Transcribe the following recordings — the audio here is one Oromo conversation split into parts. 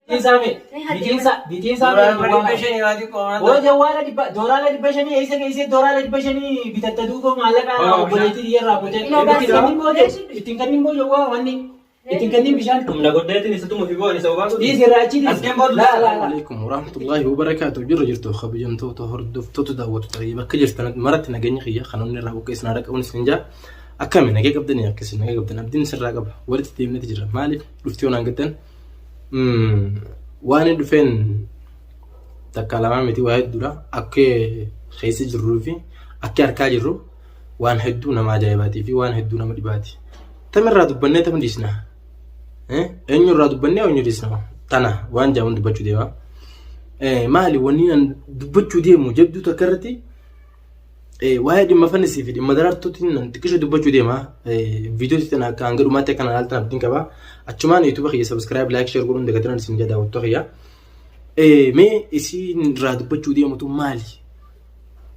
Bitiinsaa mee? Bitiinsaa bitiinsaa mee? Doolaara 500 waa xiqqoo waan Hoo jawwaala dhibba doolaara 500 eessa geessee doolaara 500 bitatta duuba maallaqa Oh, obboleettii dhiyeerraa butee. Inoo Ittiin baasii. kennin boo ittiin kennin boo jawwaa wanni ittiin kennin bishaan. Humna goddeetiin isa tumuuf boo ani sababaa godhu. Dhiisi irraa achi As deem boodu. Laa laa laa. Alaikum warahmatullahi wabarakatuh. Jirra jirtu kabajamtoota hordoftoota daawwattoota bakka jirtan maratti nageenya kiyya kan onni irraa buqqee isin haadha qabuun isin jaa. Akkami nagee qabdanii akkasii nagee qabdan abdiin sirraa qaba walitti deemneti jira maaliif dhuftee onaan gattan waan hin dhufeen takka lamaa miti waa hedduudha akka keessa jirruu fi akka harkaa jirru waan hedduu nama ajaa'ibaatii fi waan hedduu nama dhibaati. Tamirraa dubbannee tam dhiisna. Eenyurraa dubbannee eenyu dhiisna tana waan jedhamu dubbachuu deema. Maali wanni an dubbachuu deemu jabduu takka irratti Waa'ee dhimma fannisii fi dhimma daraartuutiin nan xiqqisho dubbachuu deema. Viidiyoo tana akka hanga dhumaatti akka ilaaltan abdiin qaba. Achumaan YouTube kiyya subscribe, like, share godhuun dagatinaan isin jedha daawwattoota kiyya. Mee isin irraa dubbachuu deemutu maali?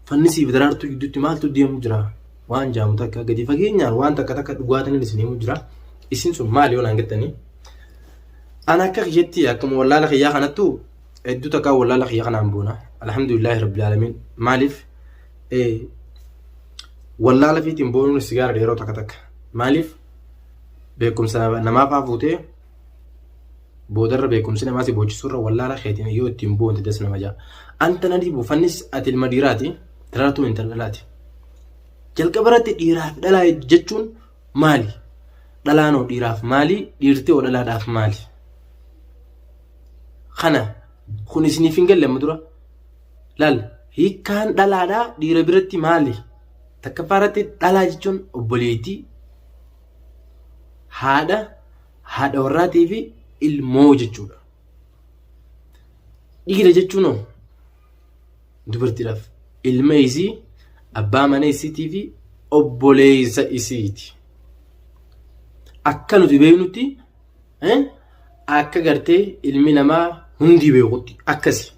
Fannisii fi daraartuu gidduutti maaltu deemu jira? Waan jaamu takka gadi fageenyaan waan takka takka dhugaataniin isin himu jira. Isin sun maali yoo naan jettanii? Ana akka kiyyatti akkuma wallaala kiyyaa kanattu hedduu takkaa wallaala kiyya kanaan boona. Alhamdulillaahi rabbil aalamiin. Maaliif? Wallaala fiitiin boonuun si gaara yeroo takka takka. Maaliif? Beekumsa namaa faa fuutee boodarra beekumsi namaa si boochisurra wallaala keetiin yoo ittiin boonte das nama jaa. Anta na dhibu fannis ati ilma dhiiraati daraartuun intala dhalaati. Jalqaba irratti dhiiraaf dhalaa jechuun maali? Dhalaan hoo dhiiraaf maali? Dhiirti hoo dhalaadhaaf maali? Kana kun isiniif hin galle amma dura. Laal hiikkaan dhalaadhaa dhiira biratti maali? Takkaffaa irratti dhalaa jechuun obboleettii, haadha, haadha warraatii fi ilmoo jechuudha. Dhiira jechuun hoo dubartiidhaaf ilma isii, abbaa mana isiitii fi obboleessa isiiti. Akka nuti beeknutti Akka gartee ilmi namaa hundi beekutti akkasi.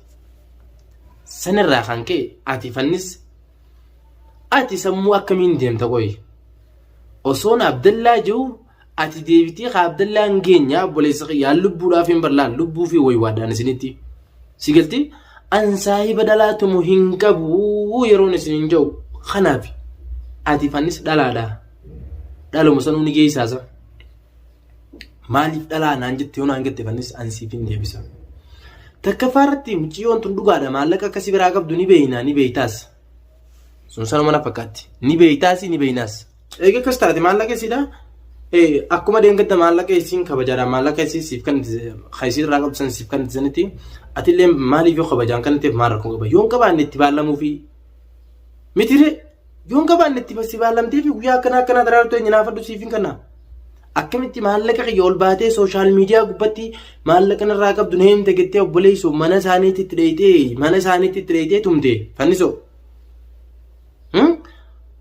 Sanirraa kan ka'e ati fannis ati sammuu akkamiin deemta qoyi. Osoon Abdallaa jiru ati deebitee ka Abdallaa hin geenye obboleessa kiyyaan lubbuudhaaf hin barlaan lubbuu fi waywaadhaan isinitti. Si galtee an saahiba dhalaa tumu hin qabu yeroon isin hin jiru kanaaf ati fannis dhalaadha. Dhaluma sanuu ni geessaasa. Maaliif dhalaa naan jette yoo naan jette fannis an siif hin deebisa. Takkaffaa irratti mucayyoon tun dhugaadha maallaqa akkasii biraa qabdu ni beeyna ni beeytaas. Sun sanuma na fakkaatti. Ni beeytaas ni beeynaas. Eega akkas taate maallaqa isiidha. Akkuma deemgadda maallaqa isiin kabajaadha maallaqa isii siif kan isii irraa qabdu san siif kan sanitti atillee maaliif yoo kabajaan kan ta'eef maal rakkoo qaba yoo hin qabaanne itti baallamuufi mitiree Yoo hin qabaanne itti si baallamtee fi guyyaa akkanaa akkanaa daraartuu eenyu naafadhu siif hin kenna. Akkamitti maallaqa kiyya ol baatee sooshaal miidiyaa gubbatti maallaqa narraa qabdu na himte jettee obboleessoo mana isaaniitti itti dheeyxee mana isaaniitti itti dheeyxee tumte fannisoo.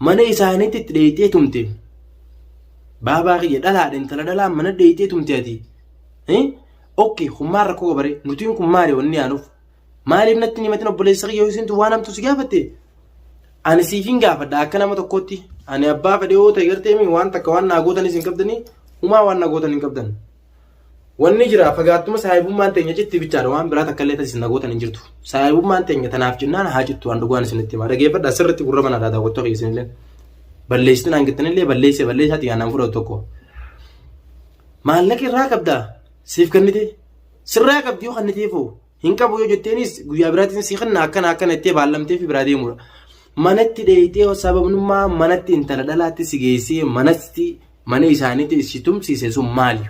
Mana isaaniitti itti dheeyxee tumte. Baabaa kiyya dhalaadha intala dhalaa mana dheeyxee tumte ati. Okkee kun maal rakkoo qabare nutiin kun maali wanni aanuuf. Maaliif natti hin himatin obboleessa kiyya yoo isintu waan hamtu si gaafatte? Ani siifin gaafadha akka nama tokkootti. Ani abbaa fedhe yoo ta'e gartee mi waan takka waan naa gootanis hin qabdanii humaa waan naa gootan hin qabdan. Wanni jira fagaattuma saahibummaan teenya citti bichaadha waan biraa takka illee tasis na gootan hin jirtu. Saahibummaan teenya tanaaf jennaan haa cittu waan dhugaan isinitti hima. Dhageeffadha sirriitti gurra banaadha daawwattoota kiyya isinillee. Balleessitu naan jettanillee balleessee balleessaa xiyyaan naan fudhatu tokko. Maallaqa irraa qabdaa siif kennite sirraa qabdi yoo kenniteefoo Hin qabu yoo jetteenis guyyaa biraatiin si kenna akkana akkana jettee baallamtee fi biraa deemudha. Manatti dheeyitee sababnummaa manatti intala dhalaatti si geessee manatti mana isaaniitti si tumsiise sun maali?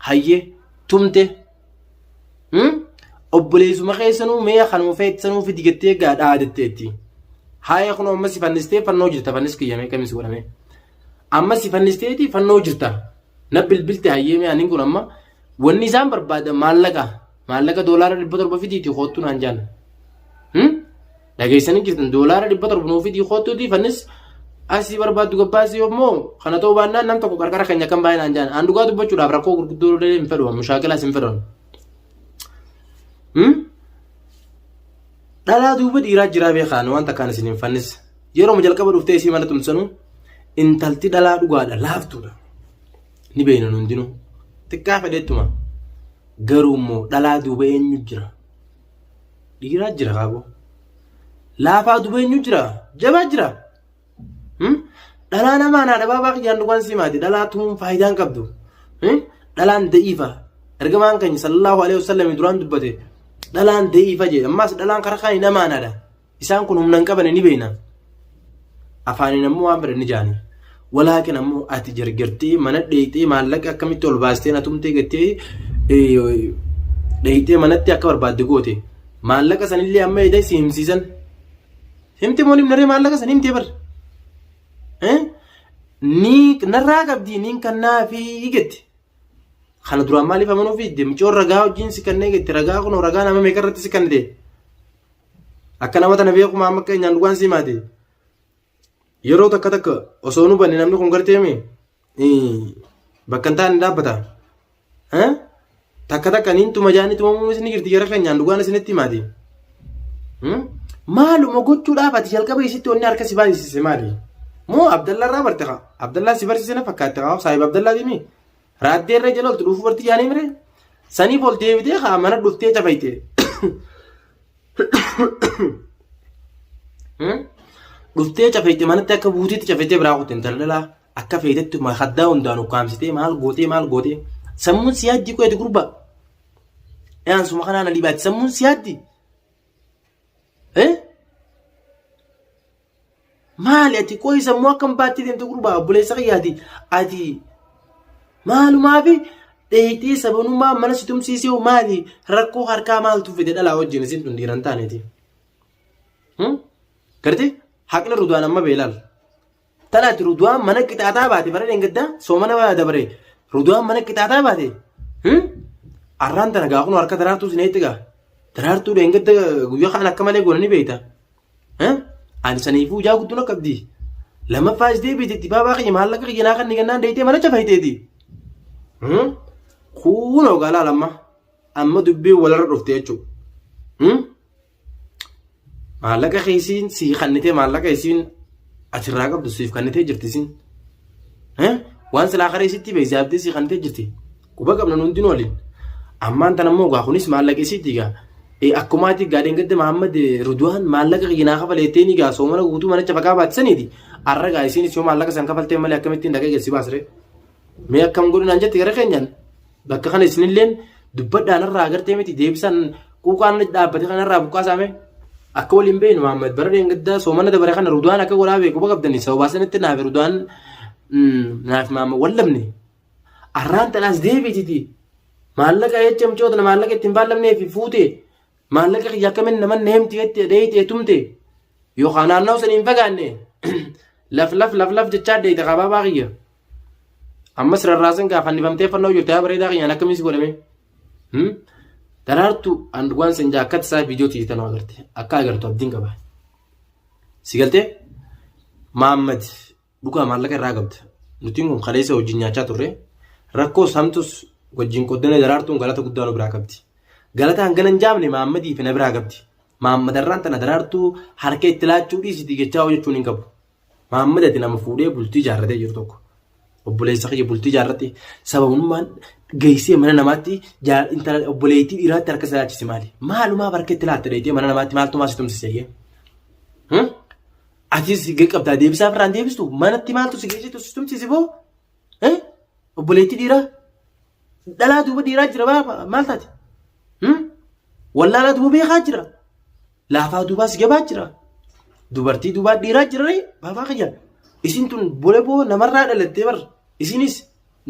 Hayyee tumte. Obboleessuma keessanuu mee kanuma feetsanuu fidi jettee gaa dhaadatteetti. Haaya kun amma si fannistee fannoo jirta fannis kiyyamee kamis godhame. Amma si fannisteeti fannoo jirta. Na bilbilte hayyee mee anin kun amma wanni isaan barbaadan maallaqa. Maallaqa doolaara 700 fidiiti koottu naan jaan. Dhageessanii jirtan doolaara 700 nuu fidii koottuuti fannis asii barbaaddu gabbaasii yoommoo kana ta'uu baannaan nam tokko qarqara keenya kan baay'ee naan jaan. Aan dhugaa dubbachuudhaaf rakkoo gurguddoo illee hin fedhu mushaakilaas hin fedhu. Dhalaa duuba dhiiraa jiraa beekaan waan takkaan isin hin fannis. Yeroo jalqaba dhuftee isii mana tumsanu intalti dhalaa dhugaadha laaftuudha. Ni beekna hundinuu. Xiqqaa fedheettuma. Garuu immoo dhalaa duuba eenyu jira? Dhiiraa jira kaaboo. Laafaa duuba eenyu jira? Jabaa jira. Dhalaa namaa naa dhabaabaa kiyyaan dhugaan simaati. Dhalaa tumuun faayidaa hin qabdu. Dhalaan da'iifa. Ergamaan keenya sallallahu alaihi wasallam duraan dubbate. Dhalaan da'iifa jedhe. Ammas dhalaan karaa kaanii namaa naadha. Isaan kun humna hin qaban ni beekna. Afaaniin ammoo waan fedhan ni jaani. Walaakin ammoo ati jarjartee mana dheeyxee maallaqa akkamitti ol baastee na tumtee gattee dheeyxee manatti akka barbaadde goote. Maallaqa sanillee amma edaa si himsiisan. Himte moo himnaree maallaqa san himtee bar. Ni narraa qabdii niin kannaa fi jette. Kana duraan maaliif amanuu fi mucoon ragaa wajjin si kannee jette ragaa kun ragaa nama meeqa irratti si kannite. Akka nama tana beekuma amma keenyaan dhugaan si himaate. Yeroo takka takka osoo nu banne namni kun garteemi bakka hin taane dhaabbata. Takka takka niin tuma jaanii tumamuunis ni jirti gara keenyaan dhugaan isinitti himaati. Maaluma gochuudhaaf ati jalqaba isitti wanni harka si baasise maali? Moo Abdallaa irraa barte kaa? Abdallaa si barsiise na fakkaatte kaa? Saahiba Abdallaa deemii? Raaddee irra jala oltu dhufuu barti jaanii mire? Saniif ol deebitee kaa mana dhuftee cafayte. Dhuftee cafayte manatti akka buutiitti cafaytee biraa kutte intala dhalaa akka feetetti haddaa hundaan ukkaamsitee maal gootee maal gootee sammuun si yaaddi qo'eeti gurbaa. Yaan suma kanaan alii baati sammuun si yaaddi. Maali ati qo'i sammuu akkam baattee deemte gurbaa obboleessa kiyyaati ati maalumaafi dheeyxee sabanummaa mana si tumsiisee hoo maali rakkoo harkaa maaltu fide dhalaa wajjin isin tun dhiiran taaneeti. Gartee haqni rudaan amma beelaal. Tanaati rudaan mana qixaataa baate bara dheengaddaa soomana dabare rudaan mana qixaataa baate. Arraan tana gaa kun harka daraartuu sin eetti gaa. Daraartuu dheengadda guyyaa kaan akka malee goona ni beekta. Ani saniifuu ijaa gudduna qabdi. Lammaffaa is deebiite itti baabaa kiyya maallaqa kiyya naa kanni gannaan deeyitee mana cafayteeti. Kunoo gaa laal amma. Amma dubbiin walarra dhufte jechuudha. Maallaqa keessiin sii kannitee maallaqa isiin atirraa qabdu siif kannitee jirti isiin. Waan silaa karee sitti beeksise abdii sii kannitee jirti. Quba qabna nu hundinuu waliin. Ammaan tan ammoo gaa kunis maallaqa isiitti gaa. Akkumaatti gaa dheengadda Mahammad Rudwaan maallaqa kiyya naa kafaleettee ni gaa soomana guutuu manicha faqaa baattisaniiti. Arra gaa isiinis yoo maallaqa san kafaltee malee akkamittiin dhaqee gad si baasree. Mee akkam godhu naan jette gara keenyaan bakka kana isinilleen dubbadhaan irraa agartee miti deebisaan quuqaan dhaabbate kanarraa buqqaasaame. Akka waliin beeknu Mahammad bara dheengaddaa soomana dabare kana Rudwaan akka godhaa beeku quba qabdani sababaa sanitti naaf Rudwaan naaf Mahammad wallabne. Arraan tanaas deebititi. Maallaqa jecha mucoota maallaqa ittiin baallamnee fi fuute maallaqa kiyya akkamiin nama neemti jette dheeyitee tumte yookaan naannoo sanii hin fagaanne laf laf laf laf jechaa deeyite kabaabaa kiyya. Ammas rarraasan gaafa fannifamtee fannoo jirte yaa bareedaa kiyyaan akkamiin si godhame. Daraartu an dhugaan sin jaa akkatti isaa viidiyoo tiitan agarte akka agartu abdiin qaba. Si galtee Maammad Dhugaa maallaqa irraa qabda. Nutiin kun kaleessa wajjin nyaachaa turre. Rakkoos hamtus wajjin qoddane daraartuun galata guddaa nu biraa qabdi. Galata hangana hin jaamne Mahammadii fi na biraa qabdi. Mahammad har'aan tana daraartuu harka itti laachuu dhiisiti jechaa hojjechuun hin qabu. Mahammad ati nama fuudhee bultii ijaarratee jiru tokko. Obboleessa kiyya bultii ijaarratte sababummaan geessee mana namaatti intala obboleettii dhiiraatti harka isa laachise maali? Maalumaaf harka itti laatte dheetee mana namaatti maaltu maal si tumsise? Atis si qabdaa deebisaa ofirraan deebistu manatti maaltu si geessitu si tumsiisi boo? Obboleettii dhiiraa dhalaa duuba dhiiraa jira maal taate? Wallaalaa duuba beekaa jira. Laafaa duubaa si gabaa jira. Dubartii duubaa dhiiraa jira ree baabaa kiyya. Isin tun bole boo namarraa dhalattee bar. Isinis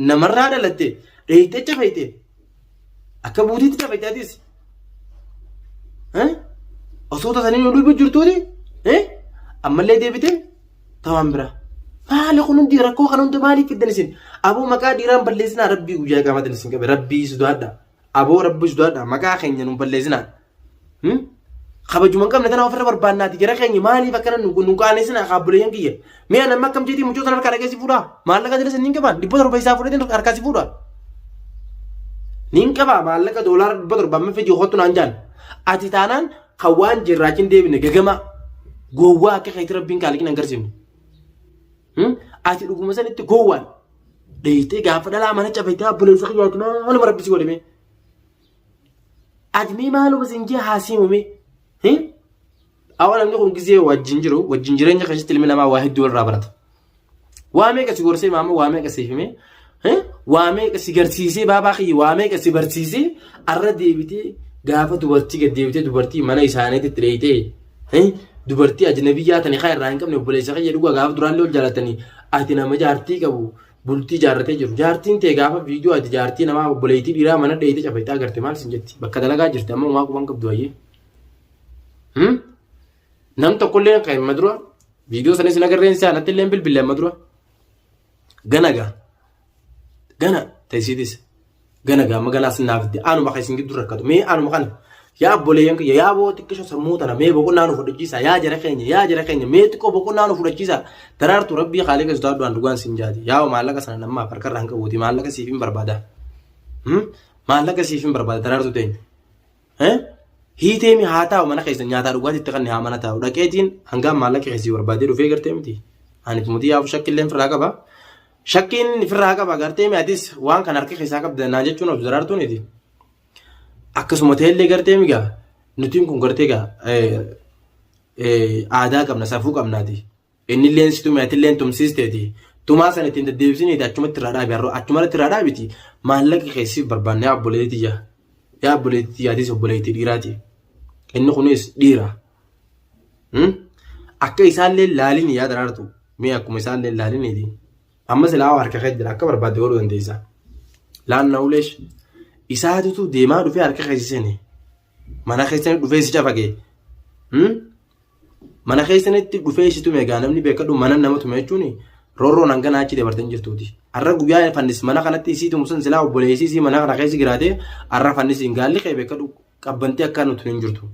namarraa dhalatte dheeyxee cafayte akka buutiitti cafayte atis osoo tasanii nu dhibu jirtuuti ammallee deebite tawaan biraa maali kun hundi rakkoo kana hunda maaliif fiddan isin aboo maqaa dhiiraan balleessinaa rabbii guyyaa qaamatan isin qabe rabbii sodaadha aboo rabbii sodaadha maqaa keenya nu balleessinaa Kabajuma hin qabne tana ofirra barbaannaati gara keenya maaliif akkana nu qaanesina kaabboleeyyan kiyya. Mee ani amma akkam jeetii mucoo tana harkaa dhaqee si fuudhaa? Maallaqa jala sin qabaan 700 isaa fudhateen harkaa si fuudha. Nin qabaa maallaqa doolaara 700 amma fedhii hottu naan jaan. Ati taanaan kan waan jirraachi hin deebine gagama gowwaa akka keetti rabbiin kaaliqin agarsiifne. Ati dhuguma sanitti gowwaan dheeyitee gaafa dhalaa mana cabaytee obboleessa kiyyaati maaluma rabbi si godhame. Ati mee maaluma siin jee haasii mee? Awwa namni kun gizee wajjin jiru wajjin jireenya keessatti ilmi namaa waa hedduu irraa barata. Waa meeqa si gorsee maama waa meeqa siif himee waa meeqa si garsiisee baabaa kiyya waa meeqa si barsiisee arra deebitee gaafa dubartii gad deebitee dubartii mana isaaniitti itti dheeyitee dubartii ajnabiyyaa tani kaa irraa hin qabne obboleessa kiyya dhugaa gaafa duraallee ol jaalatanii ati nama jaartii qabu bultii jaarratee jiru jaartiin tee gaafa viidiyoo ati jaartii namaa obboleettii dhiiraa mana dheeyitee cafayxaa agarte maal sin jetti bakka dalagaa jirti amma homaa quban qabdu ayyee. Nam tokkollee kan amma dura viidiyoo sanis hin agarreen isaa natti illee bilbille amma dura. Gana gaa. Gana ta'isiitis. Gana gaa amma ganaas naaf itti anuma kan isin gidduu rakkatu mee anuma kana. Yaa obboleeyyan kiyya yaa boo xiqqisho sammuu tana mee boqonnaa nu fudhachiisa yaa jara keenya yaa jara keenya mee xiqqoo boqonnaa nu fudhachiisa daraartu rabbii haaliqa sodaadhu an dhugaan sin jaati yaa maallaqa sana namaaf harkarraa hin qabuuti maallaqa siif hin barbaada. Maallaqa siif hin barbaada daraartu teenya. Hiitee mi haa taa'u mana keessa nyaataa dhugaatii itti kanne haa mana taa'u dhaqeetiin hangaan maallaqa keessi barbaadee dhufee gartee miti. Ani mutii yaafu shakkilleen firraa qaba. Shakkiin firraa qaba gartee mi atis waan kan harka keessaa qabda naan jechuun of daraartuuniti. Akkasuma ta'ellee gartee mi gaa nutiin kun gartee gaa aadaa qabna safuu qabnaati. Innilleen si tume atilleen tumsiisteeti. Tumaa sana ittiin deddeebisiniiti achumatti irraa dhaabi har'oo achumarratti irraa dhaabiti maallaqa kee siif barbaanne yaa obboleettii tiyya. Yaa obboleettii tiyya atis obboleettii dhiiraati. Inni kunis dhiira. Akka isaallee laalini yaa daraartu. Mee akkuma isaallee laaliniiti. Amma silaa harka kee jira akka barbaadde godhuu dandeessa. Laanna uleesh isaatutu deemaa dhufee harka kee si seene. Mana keessatti dhufee si cafaqee. Mana keessanitti dhufee si tume egaa namni beekadhu mana nama tume jechuun roorroon hangana achi dabartan jirtuuti. Har'a guyyaa fannis mana kanatti isii tumu sun silaa obboleessi isii mana kana keessa jiraate har'a fannis hin gaalli kee beekadhu qabbantee akka nuti hin jirtu.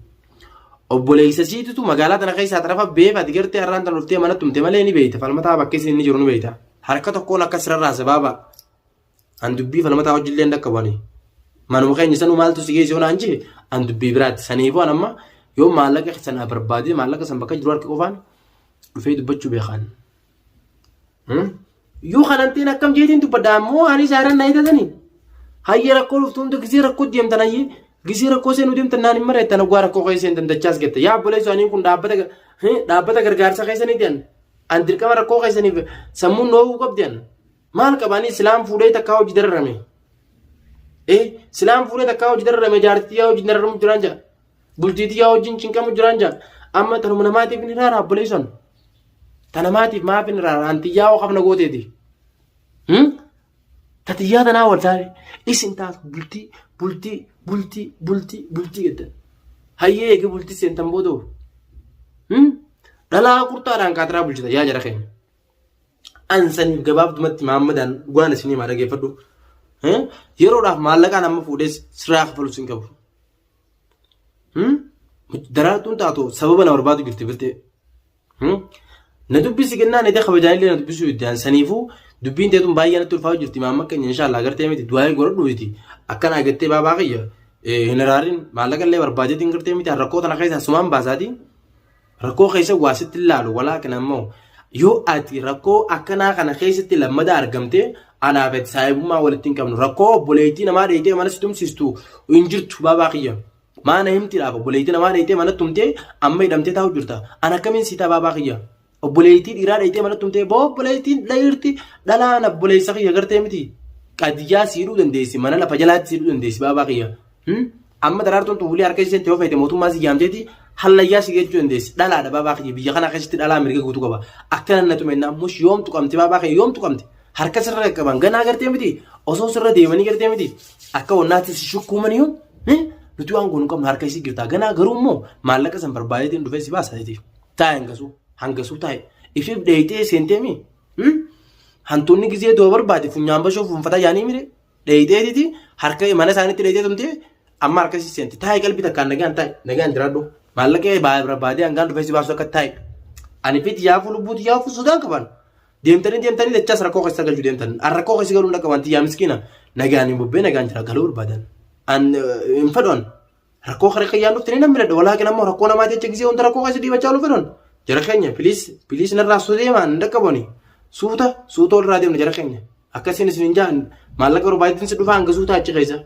Obboleessa isiitutu magaalaa tana keessaa xarafa beef ati gartee har'aan tan dhuftee mana tumte malee ni beeyta falmataa bakka isiin inni jiru ni beeyta. Harka tokkoon akka sirarraa baaba. An dubbii falmataa hojillee hin dhaqqabu ani. Manuma keenya sanuu maaltu si geesse yoo naan jee an dubbii biraatti. Saniifuu an amma yoo maallaqa sana barbaadee maallaqa san bakka jiru harki qofaan dhufee dubbachuu beekaan. Yoo kanan ta'in akkam jeetiin dubbadha ammoo ani isaarra na hitatanii. Hayyee rakkoo dhuftu hunda gisee rakkoo deemtan hayyee gisee rakkoo seenuu deemtan naan hin mareettan oggaa rakkoo keessa seentan dachaas gette. Yaa obboleessoo aniin kun dhaabbata dhaabbata gargaarsa keessaniiti an. An dirqama rakkoo keessaniif sammuun noowuu qabdi an. Maal qabaanii silaan fuudhee takkaa hojii dararame. Eh silaan fuudhee takkaa hojii dararame jaartii yaa hojii dararamu jiraan jaa. Bultiitii yaa hojiin cinqamu jiraan jaa. Amma tanuma namaatiif ni raara obboleesson. Tanamaatiif maaf hin raara antiyyaa hoo qabna gooteeti. Tatiyyaa tanaa wal taane isin taatu bultii bultii bultii bultii bultii jettan. Hayyee eegi bultii seentan booda dhalaa qurxaadhaan kaatiraa bulchita yaa jara keenya. An saniif gabaabdumatti Mahammadaan dhugaan isinii maa dhageeffadhu. Yeroodhaaf maallaqaan amma fuudhees sirraa kafalus hin qabu. Daraartuun taatu sababa na barbaadu jirti birtee. Na dubbisi kennaan ete kabajaanillee na dubbisuu didde. An saniifuu dubbiin teetun baay'ee natti ulfaatu jirti. Maamma keenya inshaallah gartee miti du'aayii godhadhu miti. Akkana agartee baabaa kiyya hin araarin maallaqa illee barbaadeetiin gartee miti rakkoo tana keessaa sumaan baasaati. Rakkoo keessa waa sitti hin laalu walaakin ammoo yoo ati rakkoo akkanaa kana keessatti lammada argamte anaaf ati saahibummaa walitti hin qabnu rakkoo obboleettii namaa dheeytee mana si tumsiistu hin jirtu baabaa kiyya. Maana himtiidhaaf obboleettii namaa dheeytee mana tumtee amma hidhamtee taa'u jirta. An akkamiin si ta'a baabaa kiyya. Obboleettii dhiiraa dheeytee mana tumtee boo obboleettiin dhiirti dhalaan obboleessa kiyya gartee miti. Qadiyyaa siidhuu dandeessi mana lafa jalaatti siidhuu dandeessi baabaa kiyya. Amma daraartuun tun hulee harka isheen yoo feete mootummaa si yaamteeti hallayyaa si geechuu dandeessi. Dhalaadha baabaa kiyya biyya kana keessatti dhalaa mirga guutuu qaba. Akkana na tume ammoo yoom tuqamte baabaa kiyya yoom tuqamte harka sirra qaqqaban ganaa gartee miti osoo sirra deemanii gartee miti akka wannaatti si shukkuumanii nuti waan goonu qabnu harka isii jirta ganaa garuu immoo maallaqa san barbaadeetiin dhufee si baasa jeeti. Taa'e hangasuu hangasuu taa'e ifiif dheeyitee seentee mi hantuunni gizee du'a barbaade funyaan bashoo fuunfataa yaanii mire. Dheeyiteetiti harka mana isaaniitti dheeyitee tumtee amma harka si seenti. Taa'e qalbii takkaan nagaan taa'e nagaan jiraadhu. Maallaqa barbaadee hangaan dhufee si baasu akka taa'e. Ani fi xiyyaafuu lubbuu xiyyaafuu sodaan qaban. Deemtanii deemtanii dachaas rakkoo keessa galchuu deemtan. An rakkoo keessa galuun dhaqqaban xiyyaa miskiina. Nagaan hin bubbee nagaan jira galuu barbaadan. An hin fedhan. Rakkoo kara kiyyaan dhufte ni nan miidhadha. Walaakin ammoo rakkoo namaa jecha gisee hunda rakkoo keessa dhiibachaa oolu fedhan. Jara keenya piliis piliis narraa suuta deemaa hin dhaqqabani. Suuta suuta olirraa deemna jara keenya. Akkasiin isin hin jaan maallaqa barbaadeetiin si dhufaa hanga suuta achi keessa.